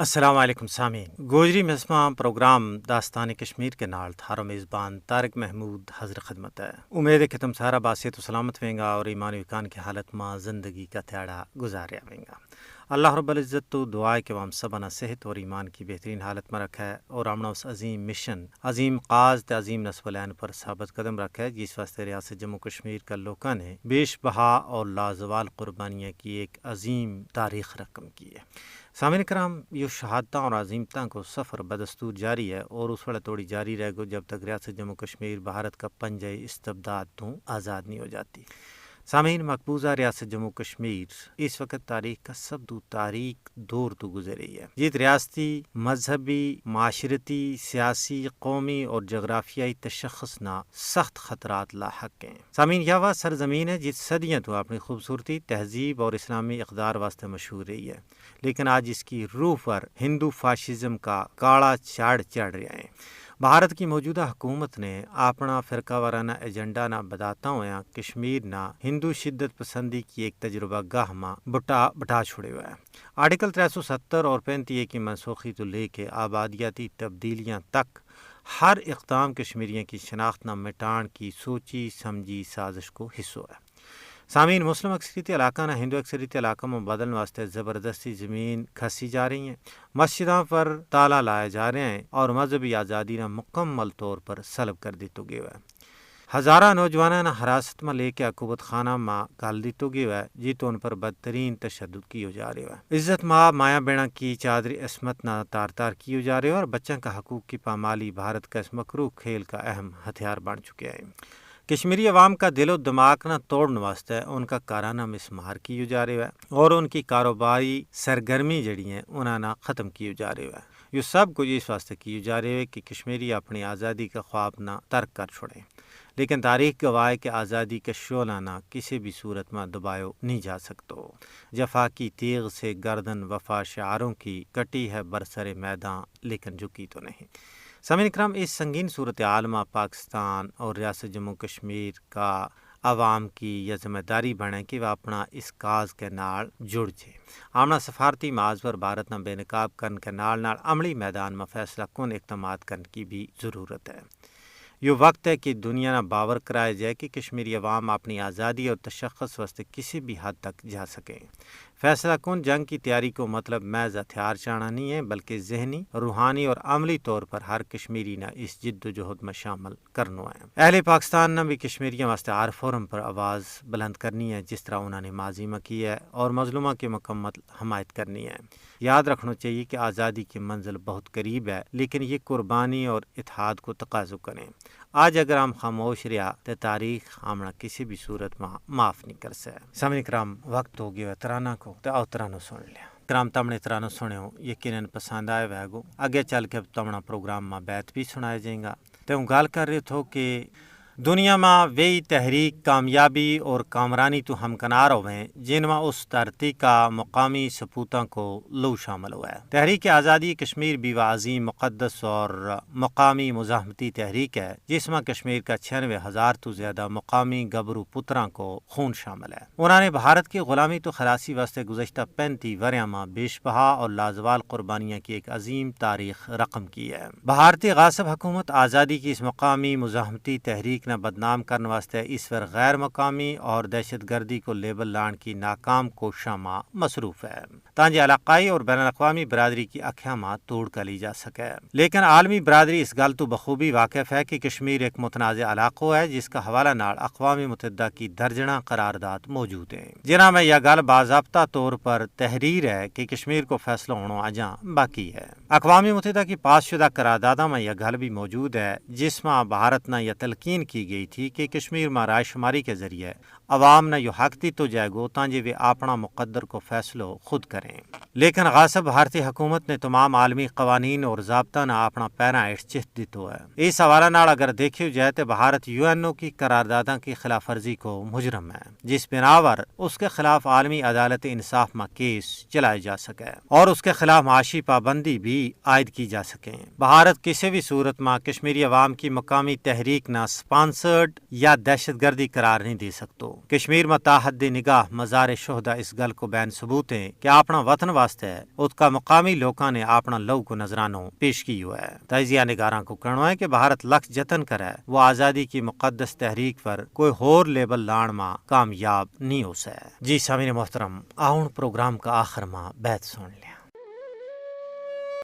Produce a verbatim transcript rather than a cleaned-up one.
السلام علیکم سامین، گوجری مسمہ پروگرام داستان کشمیر کے نال تھارو میزبان طارق محمود حاضر خدمت ہے۔ امید ہے کہ تم سارا باسیت و سلامت وینگا اور ایمان ویکان کی حالت ما زندگی کا تھیاڑا گزاریا وینگا۔ اللہ رب العزت تو دعا ہے کہ وہ ہم سبھا نا صحت اور ایمان کی بہترین حالت ما رکھا ہے اور ہمنا اس عظیم مشن، عظیم قاز تے عظیم نصب العین پر ثابت قدم رکھا ہے، جس واسطے ریاست جموں کشمیر کا لوکاں نے بیش بہا اور لازوال قربانیاں کی ایک عظیم تاریخ رقم کی ہے۔ سامعین کرام، یوہ شہادتاں اور عظیمتاں کو سفر بدستور جاری ہے اور اس وڑا توڑی جاری رہ گو جب تک ریاست جموں کشمیر بھارت کا پنجہ استبداد توں آزاد نہیں ہو جاتی۔ سامعین، مقبوضہ ریاست جموں کشمیر اس وقت تاریخ کا سب دو تاریخ دور تو گزر رہی ہے، جت ریاستی، مذہبی، معاشرتی، سیاسی، قومی اور جغرافیائی تشخص نا سخت خطرات لاحق ہیں۔ سامعین، یاہ واہ سرزمین ہے جت صدیاں تو اپنی خوبصورتی، تہذیب اور اسلامی اقدار واسطے مشہور رہی ہے، لیکن آج اس کی روح پر ہندو فاشزم کا کاڑا چاڑ چڑھ رہیا ہیں۔ بھارت کی موجودہ حکومت نے اپنا فرقہ وارانہ ایجنڈا نا بداتا ہویا کشمیر نا ہندو شدت پسندی کی ایک تجربہ گاہ ما بٹا بٹا چھوڑے ہوئے ہیں۔ آرٹیکل ترے سو ستر اور پینتی اے کی منسوخی تو لے کے آبادیاتی تبدیلیاں تک ہر اقدام کشمیریاں کی شناخت نا مٹان کی سوچی سمجھی سازش کو حصو ہے۔ سامعین، مسلم اکثریتی علاقہ نا ہندو اکثریتی علاقہ ما بدلن واسطے زبردستی زمین کھسی جا رہی ہیں، مسجداں پر تالا لایا جا رہے ہیں اور مذہبی آزادی نا مکمل طور پر سلب کر دیتو گیو ہے۔ ہزاراں نوجواناں نا حراست ما لے کے عقوبت خانہ ما گھل دیتو گیو ہے، جی تو ان پر بدترین تشدد کیو جا رہیو ہے۔ عزت ما مایا بینا کی چادری عصمت نا تار تار کیو جا رہیو ہے اور بچاں کا حقوق کی پامالی بھارت کا اس مکروہ کھیل کا اہم ہتھیار بن چکیا ہے۔ کشمیری عوام کا دل و دماغ نا توڑن واسطے ان کا کاراں نا مسمار کیو جا رہیو ہے اور ان کی کاروباری سرگرمی جڑی ہیں انہاں نا ختم کیو جا رہیو ہے۔ یوہ سب کچھ اس واسطے کیو جا رہیو ہے کہ کشمیری اپنی آزادی کا خواب نا ترک کر چھوڑیں۔ لیکن تاریخ گواہ ہے کہ آزادی کا شعلہ نا کسی بھی صورت ما دبایو نہیں جا سکتو۔ جفا کی تیغ سے گردن وفا شعاروں کی کٹی ہے برسر میداں، لیکن جھکی تو نہیں۔ سامعین کرام، اس سنگین صورتحال ما پاکستان اور ریاست جموں کشمیر کا عوام کی یہ ذمہ داری بنے کہ وہ اپنا اس کاز کے نال جڑ جے۔ آمنا سفارتی معاذ پر بھارت نا بے نقاب کرن کے نال نال عملی میدان ما فیصلہ کن اقدامات کرن کی بھی ضرورت ہے۔ یوہ وقت ہے کہ دنیا نا باور کرایا جائے کہ کشمیری عوام اپنی آزادی اور تشخص واسطے کسی بھی حد تک جا سکیں۔ فیصلہ کن جنگ کی تیاری کو مطلب محض ہتھیار چانا نہیں ہے، بلکہ ذہنی، روحانی اور عملی طور پر ہر کشمیری نا اس جد و جہد ما شامل کرنو ہے۔ اہل پاکستان نا بھی کشمیریاں واسطے ہر فورم پر آواز بلند کرنی ہے، جس طرح انہاں نے ماضی ما کی ہے، اور مظلوماں کی مکمل حمایت کرنی ہے۔ یاد رکھنو چاہیے کہ آزادی کی منزل بہت قریب ہے، لیکن یہ قربانی اور اتحاد کو تقاضو کریں۔ آج اگر ہم خاموش رہیا تے تاریخ ہمنا کسی بھی صورت ما معاف نہیں کرسے۔ سامعین کرام، وقت ہو گیو ہے ترانہ کو، تے او ترانو سن لیا۔ کرام، تمنے ترانو سنیو، یقیناً پسند آئے ہوئے گو۔ اگے چل کے تمنا پروگرام ما بیت بھی سنائے جائیں گا۔ تے ہوں گل کر رہے تھو کہ دنیا ما وہی تحریک کامیابی اور کامرانی تو ہمکنار ہوئے جن ما اس دھرتی کا مقامی سپوتاں کو لو شامل ہوا ہے۔ تحریک آزادی کشمیر بھی وہ عظیم، مقدس اور مقامی مزاحمتی تحریک ہے، جس ما کشمیر کا چھیانوے ہزار تو زیادہ مقامی گبرو پتراں کو خون شامل ہے۔ انہاں نے بھارت کی غلامی تو خلاصی واسطے گزشتہ پینتی وریاں ما بیش بہا اور لازوال قربانیاں کی ایک عظیم تاریخ رقم کی ہے۔ بھارتی غاصب حکومت آزادی کی اس مقامی مزاحمتی تحریک نا بدنام کرن واسطے اس ور غیر مقامی اور دہشت گردی کو لیبل لان کی ناکام کوششاں ما مصروف ہے، تاں جے علاقائی اور بین الاقوامی برادری کی اکھیاں ما توڑ کلی جا سکے۔ لیکن عالمی برادری اس گل تو بخوبی واقف ہے کہ کشمیر ایک متنازع علاقو ہے، جس کا حوالہ نال اقوام متحدہ کی درجناں قرارداد موجود ہیں، جنہاں میں یہ گل باضابطہ طور پر تحریر ہے کہ کشمیر کو فیصلو ہونو اجاں باقی ہے۔ اقوام متحدہ کی پاس شدہ قرارداداں ما یہ گل بھی موجود ہے، جس ما بھارت نا یہ تلقین کی گئی تھی کہ کشمیر ما رائے شماری کے ذریعے عوام نا یوہ حق دیتو جائے گو تاں جے ویہ اپنا مقدر کو فیصلو خود کریں۔ لیکن غاصب بھارتی حکومت نے تمام عالمی قوانین اور ضابطہ نا اپنا پیراں ہیٹھ چہت دیتو ہے۔ اس حوالہ نال اگر دیکھیو جائے تے بھارت یو این او کی قرارداداں کی خلاف ورزی کو مجرم ہے، جس بناور اس کے خلاف عالمی عدالت انصاف ما کیس چلائے جا سکے اور اس کے خلاف معاشی پابندی بھی عائد کی جا سکیں۔ بھارت کسی بھی صورت ما کشمیری عوام کی مقامی تحریک نا سپان انسرٹ یا دہشت گردی قرار نہیں دے سکتو۔ کشمیر ما تاحد دی نگاہ مزار شہدا اس گل کو بین ثبوت ہیں کہ اپنا وطن واسطے ات کا مقامی لوکاں نے اپنا لہو کو نذرانو پیش کیو ہے۔ تجزیہ نگاراں کو کہنو ہے کہ بھارت لکھ جتن کرے وہ آزادی کی مقدس تحریک پر کوئی ہور لیبل لان ما کامیاب نہیں ہو سکے۔ جی سامعین محترم، آؤن پروگرام کا آخر ما بیت سن لیا۔